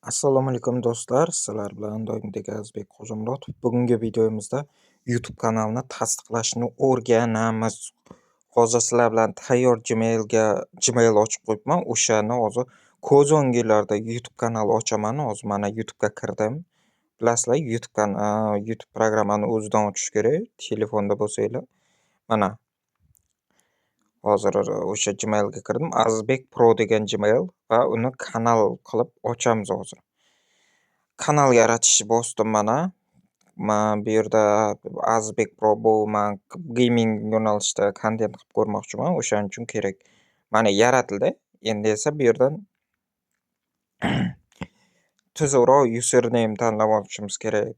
Assalomu alaykum do'stlar, sizlar bilan doimgidek Azizbek Xo'jamuratov. Bugungi videomizda YouTube kanalini tasdiqlashni o'rganamiz. Hozir sizlar bilan tayyor Gmailga Gmail ochib qo'yibman. O'shani hozir ko'z o'nginglarda YouTube kanal ochaman. Hozir mana YouTube'ga kirdim. Bilasizlar, YouTube programmani o'zidan ochish kerak, telefonda bo'lsanglar. Mana hozir o'sha Gmailga kirdim. Azizbek Pro degan Gmail va uni kanal qilib ochamiz hozir. Kanal yaratishni bosdim mana. Man bu yerda Azizbek Pro, bu man gaming yo'nalishida kontent qilib ko'rmoqchiman, o'shaning uchun kerak. Mana yaratildi. Endi esa bu yerdan tuzukroq username tanlab olishimiz kerak.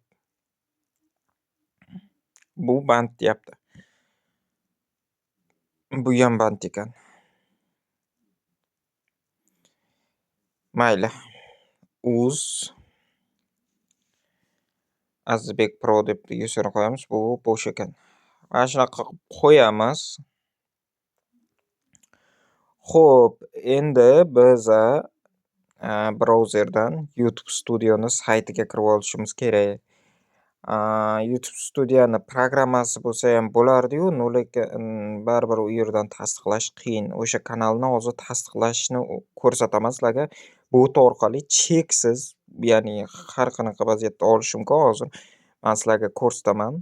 Bu band deyapti. Buyam band ekan. Mayli. Uz Azizbek Pro deb user qo'yamiz. Bu bo'sh ekan. Mana shunaqa qilib qo'yamiz. Xo'p, endi biza brauzerdan YouTube Studio'ni saytiga kirib olishimiz kerak. YouTube Studio'ni programmasi bo'lsa ham bo'lardi-yu, lekin baribir u yerdan tasdiqlash qiyin. O'sha kanalni hozir tasdiqlashni ko'rsataman sizlarga. Bot orqali cheksiz, ya'ni har qanaqa vaziyatda olish mumkin. Hozir men sizlarga ko'rsataman.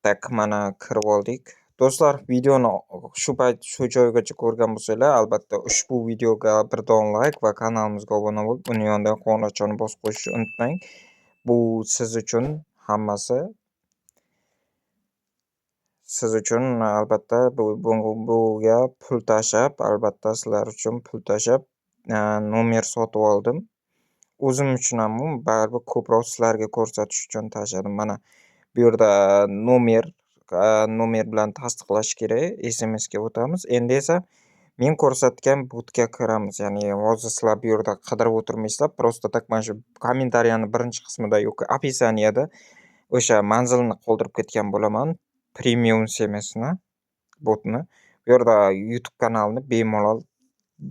Tak, mana kirib oldik. Do'stlar, videoni shu payt shu joygacha ko'rgan bo'lsanglar, albatta ushbu videoga bir don like va kanalimizga obuna bo'lib, uni yonidagi qo'ng'iroqchani bosib qo'yishni unutmang. Bu siz uchun hammasi. Siz uchun albatta buga pul tashlab, albatta sizlar uchun pul tashlab, nomer sotib oldim. O'zim uchun ham baribir ko'proq sizlarga ko'rsatish uchun tashladim. Mana bu yerda nomer bilan tasdiqlash kerak. SMSga o'tamiz. Endi esa men ko'rsatgan botga kiramiz. Ya'ni hozir sizlar bu yerda qidirib o'tirmaysizlar. Просто так mana shu kommentariyani birinchi qismida yoki описаниеda o'sha manzilni qoldirib ketgan bo'laman. Premium SMSni botni. Bu yerda YouTube kanalini bemalol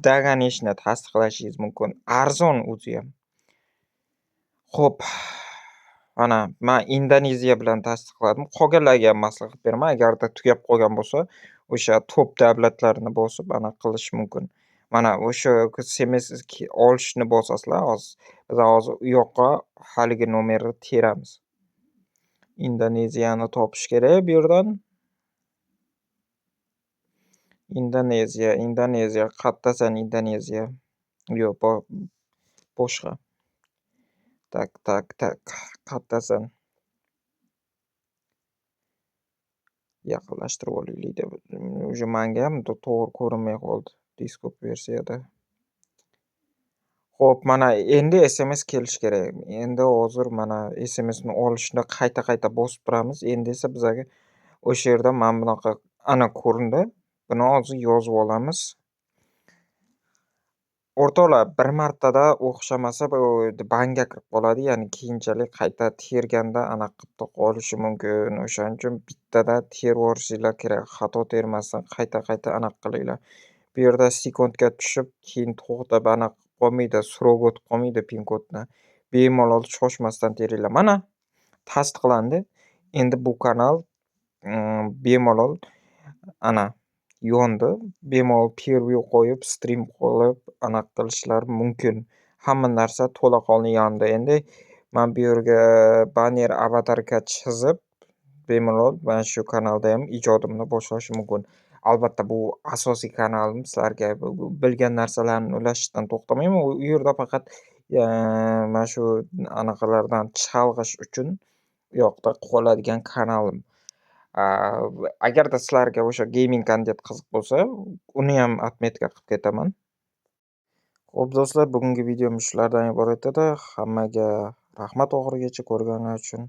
daganishni tasdiqlashingiz mumkin. Arzon o'zi ham. Xo'p, mana men Indoneziya bilan tasdiqladim. Qolganlarga ham maslahat beraman. Agarda tugab qolgan bo'lsa, o'sha top davlatlarni bosib anaqa qilish mumkin. Mana o'sha SMS olishni bosasizlar hozir. Biz hozir u yoqqa haligi nomerni teramiz. Indoneziyani topish kerak bu yerdan. Indoneziya, Indoneziya, qayerdasan Indoneziya? Yo'q, boshqa. Tak, tak, tak. Qayerdasan? Yaqinlashtirib olaylik deb. Уже manga ham to'g'ri ko'rinmay qoldi desktop versiyada. Xo'p, mana endi SMS kelishi kerak. Endi hozir mana SMSni olishni qayta-qayta bosib turamiz. Endi esa bizga o'sha yerda mana bunaqa ana ko'rindi. Buni hozir yozib olamiz. O'rtoqlar, bir martada o'xshamasa bu banga kirib qoladi, ya'ni keyinchalik qayta terganda anaqa qilib qolishi mumkin. O'shaning uchun bittada terib yuborishinglar kerak. Xato termasdan qayta-qayta anaqa qilinglar. Bu yerda sekundga tushib, keyin to'xtab anaqa qilib qolmaydi, срок o'tib qolmaydi pin kodni. Bemalol shoshmasdan teringlar. Mana tasdiqlandi. Endi bu kanal bemalol ana yondi. Bemalol preview qo'yib, stream qilib anaqa qilishlar mumkin. Hamma narsa to'laqonli yondi. Endi men bu yerga banner, avatarka chizib, bemalol mana shu kanalda ham ijodimni boshlashim mumkin. Albatta bu asosiy kanalim, sizlarga bilgan narsalarimni ulashishdan to'xtamayman. U yerda faqat mana shu anaqalardan chalg'ish uchun u yoqda qoladigan kanalim. Agarda sizlarga o'sha gaming kontent qiziq bo'lsa, uni ham отметка qilib ketaman. Xo'p do'stlar, bugungi videomiz shulardan iborat edi. Hammaga rahmat oxirigacha ko'rganlar uchun.